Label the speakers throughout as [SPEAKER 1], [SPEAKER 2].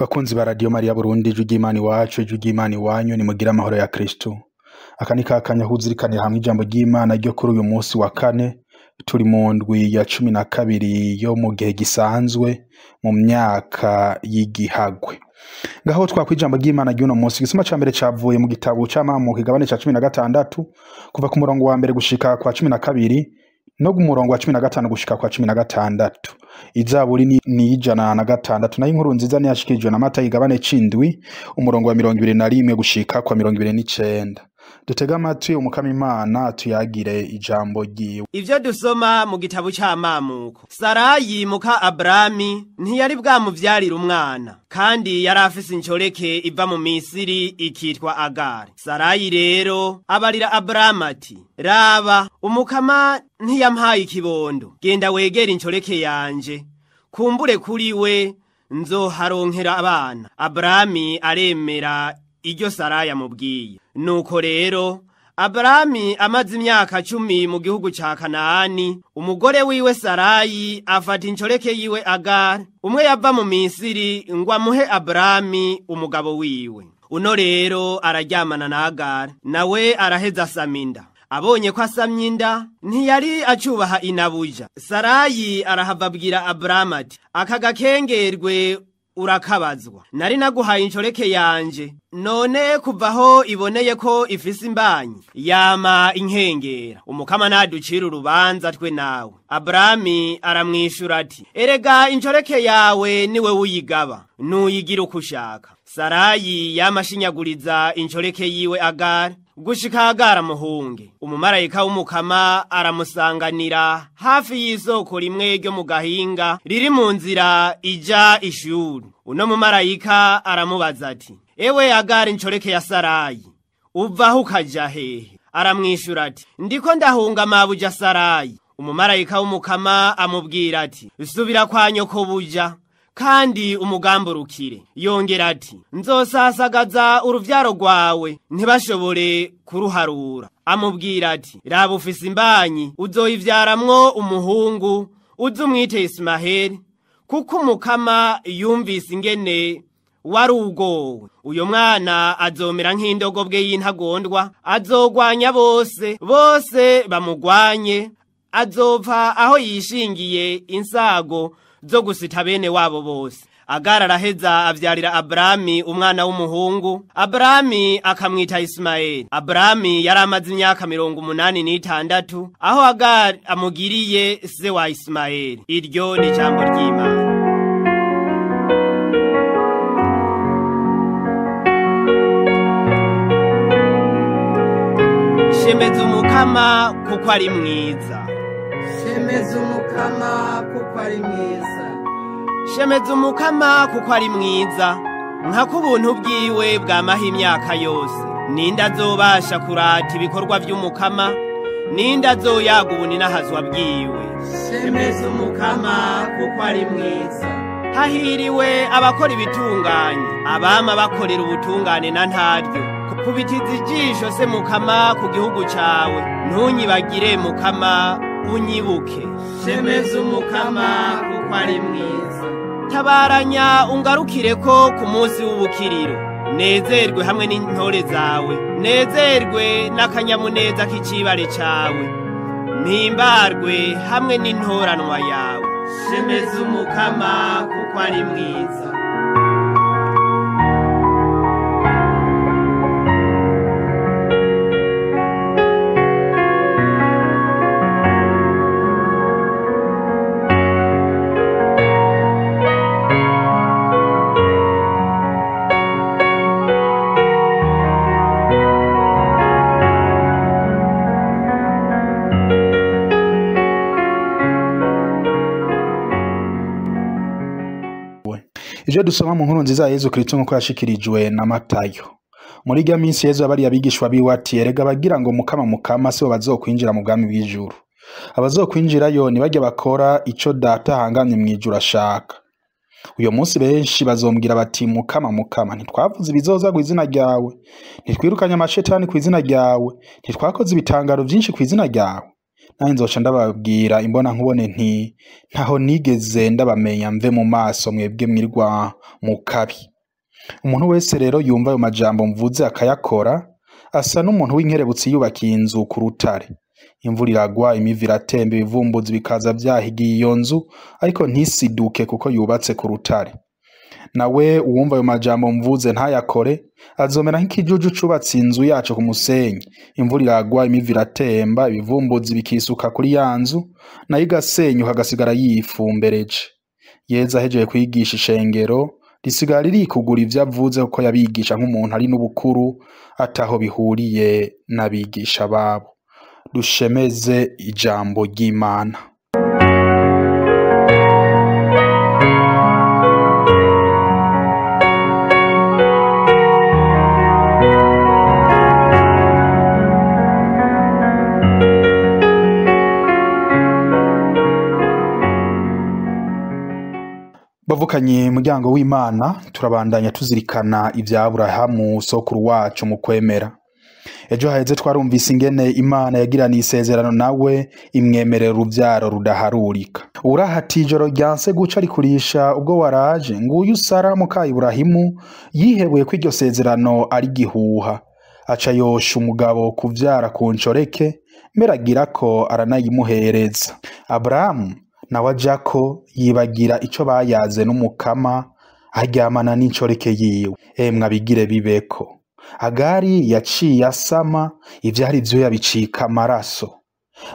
[SPEAKER 1] Bakunzi ba Radio Maria Burundi, ijwi ry'Imana iwacu, ijwi ry'Imana iwanyu, nimugire amahoro ya Kristo. Aka ni kakanya kuzirikanira hamwe ijambo ry'Imana ryo kuri uyu munsi wa kane, turi mu ndwi ya 12 yo mu gihe gisanzwe mu myaka y'igihagwe. Ngaho twakwa ijambo ry'Imana ry'uno munsi, igisoma ca mbere cavuye mu gitabo c'Amamuko kigabane ca 16 kuva ku murongo wa mbere gushika kwa 12 no ku murongo wa 15 gushika kwa 16. Izaburi ni 106, nayo inkuru nziza niyashikirijwe na Matayo igabane c'indwi umurongo wa 21 gushika kwa 29. Dutega amatwi Umukama Imana tuyagire ijambo ryiwe.
[SPEAKER 2] Ivyo dusoma mu gitabo c'Amamuko. Sarayi muka Abrami ntiyari bwamuvyarira umwana, kandi yari afise incoreke iva mu Misiri ikitwa Agari. Sarayi rero abarira Abramu ati: "Raba, Umukama ntiyampaye ikibondo, genda wegere incoreke yanje, kumbure kuri we nzoharonkera abana." Abrami aremera iryo Sarayi amubwiye. Nuko rero Abrami amaze imyaka 10 mu gihugu ca Kanaani, umugore wiwe Sarayi afata incoreke yiwe Agari, umwe yava mu Misiri, ngo amuhe Abrami umugabo wiwe. Uno rero araryamana na Agari, nawe araheza asama inda. Abonye ko asamye inda, ntiyari acubaha inabuja. Sarayi arahava abwira Abramu ati: "Aka gakengerwe urakabazwa, nari naguhaye incoreke yanje, none kuvaho iboneye ko ifise imbanyi yama inkengera. Umukama naducira urubanza twe nawe." Abrami aramwishura ati: "Erega incoreke yawe niwe uyigaba, nuyigira uko ushaka." Sarayi yamashinyaguriza incoreke yiwe Agari gushika Agari amuhunge. Umumarayika w'Umukama aramusanganira hafi y'isoko rimwe ryo mu gahinga riri mu nzira ija Ishuri. Uno mumarayika aramubaza ati: "Ewe Agari incoreke ya Sarayi, uvaho ukaja hehe?" Aramwishura ati: "Ndiko ndahunga mabuja Sarayi." Umumarayika w'Umukama amubwira ati: "Subira kwa nyokobuja kandi umugamburukire." Yongera ati: "Nzosasagaza uruvyaro rwawe ntibashobore kuruharura." Amubwira ati: "Raba, ufise imbanyi, uzoyivyaramwo umuhungu, uzumwite Ismaheli, kuko Umukama yumvise ingene wari ugowe. Uyo mwana azomera nk'indogobwe y'intagondwa, azogwanya bose, bose bamugwanye, azopfa aho yishingiye insago zo gusita bene wabo bose." Agara araheza avyarira Abrami umwana w'umuhungu, Abrami akamwita Ismaeli. Abrami yari amaze imyaka 86 aho Agari amugiriye se wa Ismaeli. Iryo ni ijambo ry'Imana. Shemeza Umukama kuko ari mwiza.
[SPEAKER 3] Shemeza Umukama kuko ari mwiza.
[SPEAKER 2] Shemeza Umukama kuko ari mwiza, nkako ubuntu bwiwe bwamaho imyaka yose. Ninde azobasha kurata ibikorwa vy'Umukama? Ninde azoyaga ubuninahazwa bwiwe?
[SPEAKER 3] Shemeza Umukama kuko ari mwiza.
[SPEAKER 2] Hahiriwe abakora ibitunganye, abama bakorera ubutungane na ntaryo. Kubitiza ijisho se Mukama ku gihugu cawe, ntunyibagire Mukama, unyibuke.
[SPEAKER 3] Shemeza Umukama kuko ari mwiza.
[SPEAKER 2] Tabaranya ungarukireko ku munsi w'ubukiriro, nezerwe hamwe n'intore zawe, nezerwe n'akanyamuneza k'icibare cawe, mpimbarwe hamwe n'intoranwa yawe.
[SPEAKER 3] Shemeza Umukama kuko ari mwiza.
[SPEAKER 1] Ivyo dusoma mu nkuru nziza ya Yezu Kristo nkuko yashikirijwe na Matayo. Muri irya minsi Yezu abariye abigishwa biwe ati: "Erega bagira ngo Mukama Mukama sibo bazokwinjira mu bwami bw'ijuru. Abazokwinjirayo ni barya bakora ico Data ahangamye mw'ijuru ashaka. Uyo munsi benshi bazombwira bati: Mukama Mukama, ntitwavuze ibizoza kw'izina ryawe, ntitwirukanye amashetani kw'izina ryawe, ntitwakoze ibitangaro vyinshi kw'izina ryawe? Nanjye nzoca ndababwira imbona nkubone nti: Ntaho nigeze ndabamenya, mve mu maso mwebwe mwirwa mu kabi." Umuntu wese rero yumva ayo majambo mvuze akayakora, asa n'umuntu w'inkerebutsi yubakiye inzu ku rutare. Imvura iragwa, imivu iratemba, ibivumbuzi bikaza vyahigiye iyo nzu, ariko ntisiduke kuko yubatse ku rutare. Nawe uwumva ayo majambo mvuze ntayakore, azomera nk'ikijuju cubatse inzu yaco ku musenyi. Imvura iragwa, imivu iratemba, ibivumbuzi bikisuka kuri ya nzu, nayo igasenyuka agasigara yifumbereje. Yezu ahejeje kwigisha ishengero, risigara ririkugura ivyo avuze kuko yabigisha nk'umuntu ari n'ubukuru, ataho bihuriye n'abigisha babo. Dushemeze ijambo ry'Imana. Bavukanye muryango w'Imana, turabandanya tuzirikana ivya Aburahamu sokuru wacu mu kwemera. Ejo haheze twarumvise ingene Imana yagiraniye isezerano nawe imwemerera uruvyaro rudaharurika. Urahati ijoro ryanse guca rikurisha ubwo waraje, nguyu Sara muka Iburahimu yihebuye ko iryo sezerano ari gihuha. Aca yosha umugabo kuvyara ku ncoreke, mbere agira ko aranayimuhereza. Aburahamu nawe ajako yibagira ico bayaze n'umukama, aryamana n'incoreke yiwe. Emwe abigire bibeko. Agari yaciye asama, ivyari ivyuya bicika amaraso.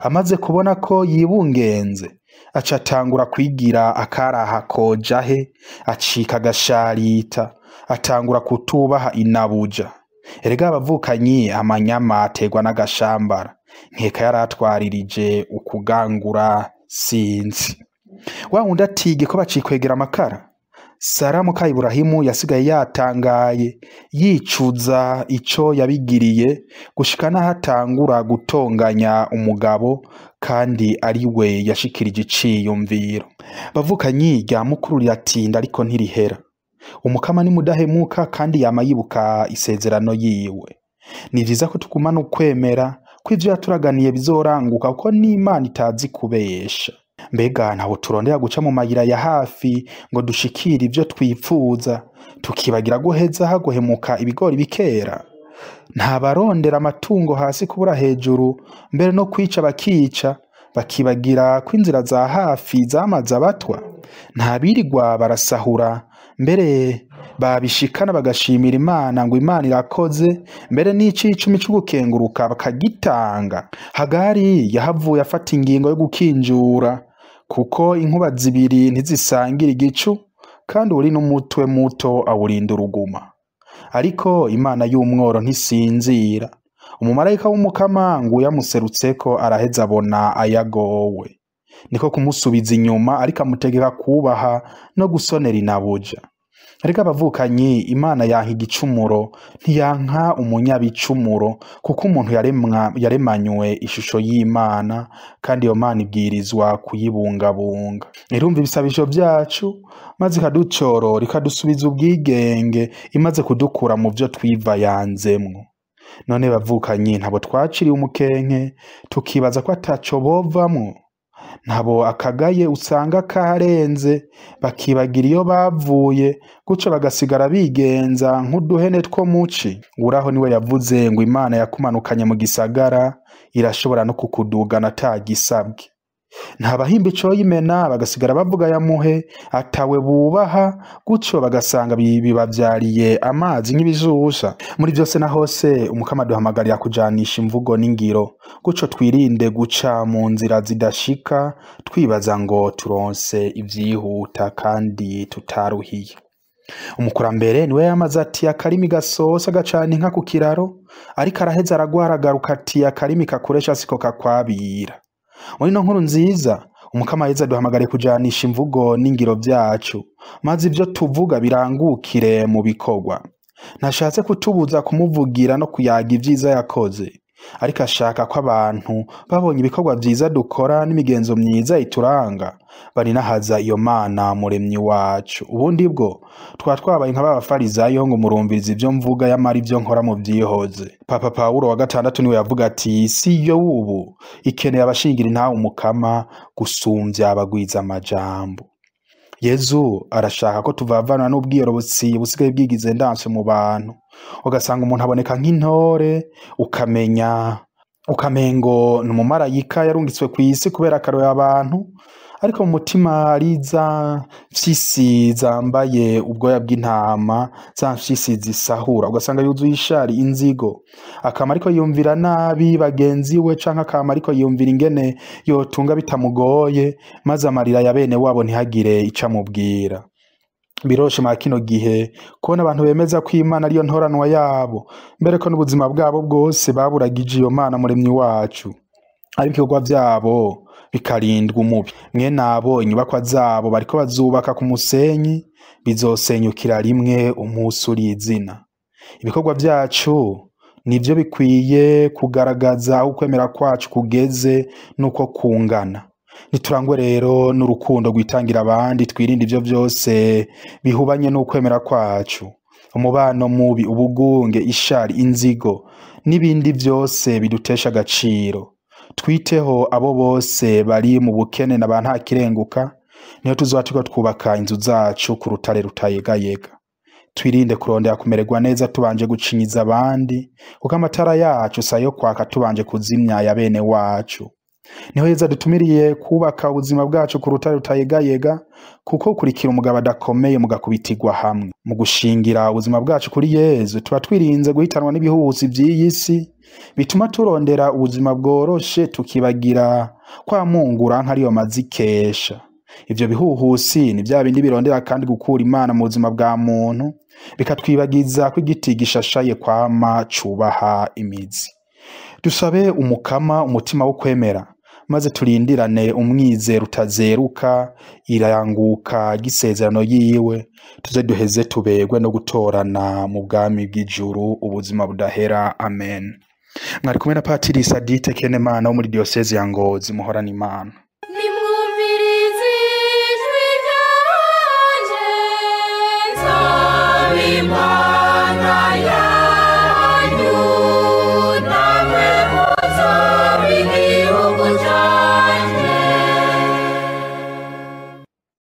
[SPEAKER 1] Amaze kubona ko yibungenze, aca atangura kwigira akaraha koja he, acika agasharita, atangura kutubaha inabuja. Erega abavukanyi amanyama aterwa n'agashambara, nkeka yaratwaririje ukugangura sinzi. Wa wundi atige ko bacikwegera amakara. Sara muka Iburahimu yasigaye yatangaye, yicuza ico yabigiriye, gushika n'aho atangura gutonganya umugabo, kandi ari we yashikirije iciyumviro. Bavukanyi rya mukuru riratinda ariko ntirihera. Umukama ni mudahemuka kandi yama yibuka isezerano yiwe. Ni vyiza ko tugumana ukwemera ko ivyo yaturaganiye bizoranguka, kuko n'Imana itazi kubesha. Mbega ntaho turondera guca mu mayira ya hafi ngo dushikire ivyo twipfuza, tukibagira guheza haguhemuka ibigori bikera. Nta barondera amatungo hasi kubura hejuru, mbere no kwica bakica, bakibagira ko inzira za hafi zamaze abatwa. Nta birirwa barasahura, mbere babishikana bagashimira Imana ngo Imana irakoze, mbere n'icicumi c'ugukenguruka bakagitanga. Hagari yahavuye afata ingingo yo gukinjura, kuko inkuba zibiri ntizisangira igicu, kandi uri n'umutwe muto awurinda uruguma. Ariko Imana y'umworo ntisinzira. Umumarayika w'umukama ngo yamuserutseko araheza abona ayagowe. Niko kumusubiza inyuma, ariko amutegeka kubaha no gusonera inabuja. Ariko abavukanyi, Imana yanka igicumuro, ntiyanka umunyabicumuro, kuko umuntu yaremanywe ishusho y'Imana, kandi iyo Mana ibwirizwa kuyibungabunga. Irumva ibisabisho vyacu, maze ikaducorora, ikadusubiza ubwigenge, imaze kudukura mu vyo twivayanzemwo. None bavukanyi, ntabo twaciriye umukenke, tukibaza ko ataco bovamwo. Ntabo akagaye usanga karenze, bakibagira iyo bavuye, gutyo bagasigara bigenza nk'uduhene two muci. Uraho niwe yavuze ngo Imana yakumanukanye mu gisagara, irashobora no kukudugana atagisabwe. Nta bahimba icoyimena, bagasigara bavuga yamuhe, atawe bubaha, gutyo bagasanga bibavyariye amazi nk'ibijusha. Muri vyose na hose umukama aduhamagarira kujanisha imvugo n'ingiro, gutyo twirinde guca mu nzira zidashika, twibaza ngo turonse ivyihuta kandi tutaruhiye. Umukurambere niwe yamaze ati akarimi gasosa gacana inka ku kiraro, ariko araheza aragwara agaruka ati akarimi kakuresha siko kakwabira. Muri ino nkuru nziza, umukama Yezu aduhamagariye kujanisha imvugo n'ingiro vyacu, maze ivyo tuvuga birangukire mu bikorwa. Ntashatse kutubuza kumuvugira no kuyaga ivyiza yakoze, ariko ashaka ko abantu babonye ibikorwa vyiza dukora n'imigenzo myiza ituranga, barinahaza iyo Mana muremyi wacu. Ubundi bwo twa twabaye nka b'abafarizayo ngo murumvirize ivyo mvuga yamara ivyo nkora muvyihoze. Papa Pawulo wa gatandatu niwe yavuga ati isi yo ubu ikeneye abashingira intahe umukama gusumvya abagwiza amajambo. Yezu arashaka ko tuvavanwa n'ubwiyorobotsi busigaye bwigize ndanse mu bantu, ugasanga umuntu aboneka nk'intore, ukamenya ukamengo ni umumarayika yarungitswe kw'isi kubera akaroye abantu, ariko mu mutima ari za mfyisi zambaye ubwoya bw'intama, za mfyisi zisahura, ugasanga yuzuye ishari, inzigo, akama ariko yumvira nabi bagenzi we, canke akama ariko yumvira ingene yotunga bitamugoye, maze amarira ya bene wabo ntihagire ico amubwira. Biroroshe mwa kino gihe kubona abantu bemeza ko Imana ariyo ntoranwa yabo, mbere ko n'ubuzima bwabo bwose baburagije iyo Mana muremyi wacu, ariko ibikorwa vyabo bikarindwa umubi. Mwene abo inyubakwa zabo bariko bazubaka ku musenyi, bizosenyukira rimwe umunsi uri izina. Ibikorwa vyacu nivyo bikwiye kugaragaza aho ukwemera kwacu kugeze n'uko kungana. Niturangwe rero n'urukundo rwitangira abandi, twirinde ivyo vyose bihubanye n'ukwemera kwacu. Umubano mubi, ubugunge, ishari, inzigo n'ibindi vyose bidutesha agaciro. Twiteho abo bose bari mu bukene na ba ntakirenguka, niho tuzoba turiko twubaka inzu zacu ku rutare rutayegayega. Twirinde kurondera kumererwa neza tubanje gucinyiza abandi, kuko amatara yacu si ayo kwaka tubanje kuzimya ya bene wacu. Niho Yezu adutumiriye kubaka ubuzima bwacu ku rutare rutayegayega, kuko ukurikira umugabo adakomeye mugakubitirwa hamwe. Mu gushingira ubuzima bwacu kuri Yezu, tuba twirinze guhitanwa n'ibihuhusi vy'iyi si, bituma turondera ubuzima bworoshe tukibagira kwa mungura nk'ariyo mazi ikesha. Ivyo bihuhusi ni vya bindi birondera kandi gukura Imana mu buzima bwa muntu, bikatwibagiza ko igiti gishashaye kwama cubaha imizi. Dusabe umukama umutima wo kwemera, maze turindirane umwizero utazeruka, iranguka ry'isezerano yiwe, tuze duheze tuberwe no gutorana mu bwami bw'ijuru ubuzima budahera. Amen. Mwari kumwe na Patiri Sadite Kenemana wo muri Diyoseze ya Ngozi. Muhorane Imana.